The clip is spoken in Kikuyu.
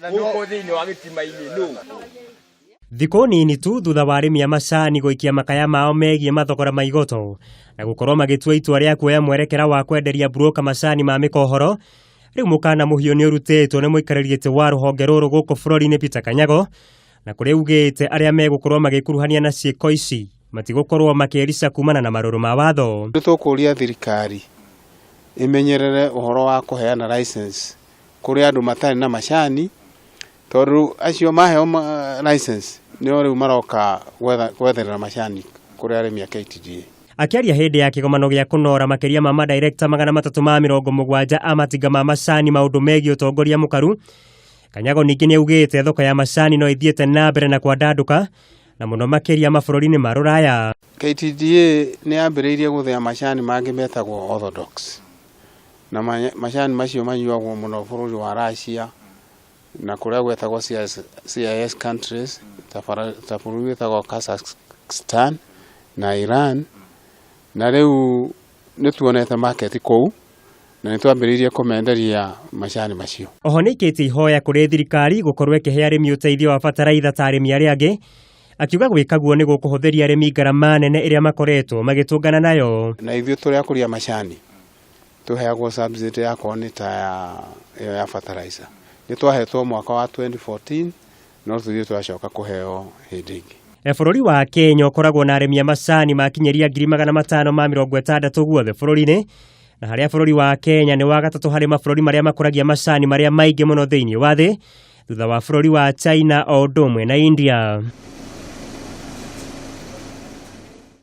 Gũkũ thĩinĩ wa gĩtima-inĩ nũ? Thikũ nini tu thutha wa arĩmi a macani gũikia makaya mao megiĩ mathogora ma igoto na gũkorwo magĩtua itua rĩa kuoya mwerekera wa kwenderia broker macani ma mĩkohoro, rĩu mũkana mũhiũ nĩ ũrutĩtwo nĩ mũikarĩri gĩtĩ wa rũhonge rũrũ gũkũ bũrũri-inĩ Peter Kanyago, na kũrĩa augĩte arĩa megũkorwo magĩkuruhania na ciĩko ici matigũkorwo makĩrica kumana na marũrũ ma watho. Nĩ tũkũria thirikari ĩmenyerere ũhoro wa kũheana license kũrĩ andũ matarĩ na macani, tondũ acio maheo license nĩo rĩu maroka gwetherera macani kũrĩ arĩmi a KTDA. Akĩaria hĩndĩ ya kĩgomano gĩa kũnora makĩria ma madirekta 370 a matinga ma macani maũndũ megiĩ ũtongoria mũkaru, Kanyago ningĩ nĩ augĩte thoko ya macani no ĩthiĩte na mbere na kwandandũka na mũno makĩria mabũrũri-inĩ ma rũraya. KTDA nĩ yambĩrĩirie gũthĩa macani mangĩ metagwo orthodox, na macani macio manyuagwo mũno bũrũri wa Russia na kũrĩa gwetagwo CIS countries ta bũrũri wĩtagwo Kazakhstan na Iran, na rĩu nĩ tuonete market kũu na nĩ twambĩrĩirie kũmenderia macani macio. Oho nĩ aikĩtie ihoya kũrĩ thirikari gũkorwo ĩkĩhe arĩmi ũteithio wa bataraitha ta arĩmi arĩa angĩ, akiuga gwĩka guo nĩ gũkũhũthĩria arĩmi ngarama nene ĩrĩa makoretwo magĩtũngana nayo. Na ithuĩ tũrĩa akũria macani tũheagwo subsidy yakorwo nĩ ta ya ĩyo ya fertilizer. Nĩ twahetwo mwaka wa 2014 no tũthiĩ twacoka kũheo hĩndĩ ĩngĩ. Bũrũri wa Kenya ũkoragwo na arĩmi a macani makinyĩria 560,000 guothe bũrũri-inĩ, na harĩa bũrũri wa Kenya nĩ wa gatatũ harĩ mabũrũri marĩa makũragia macani marĩa maingĩ mũno thĩinĩ wa thĩ, thutha wa bũrũri wa China o ũndũ ũmwe na India.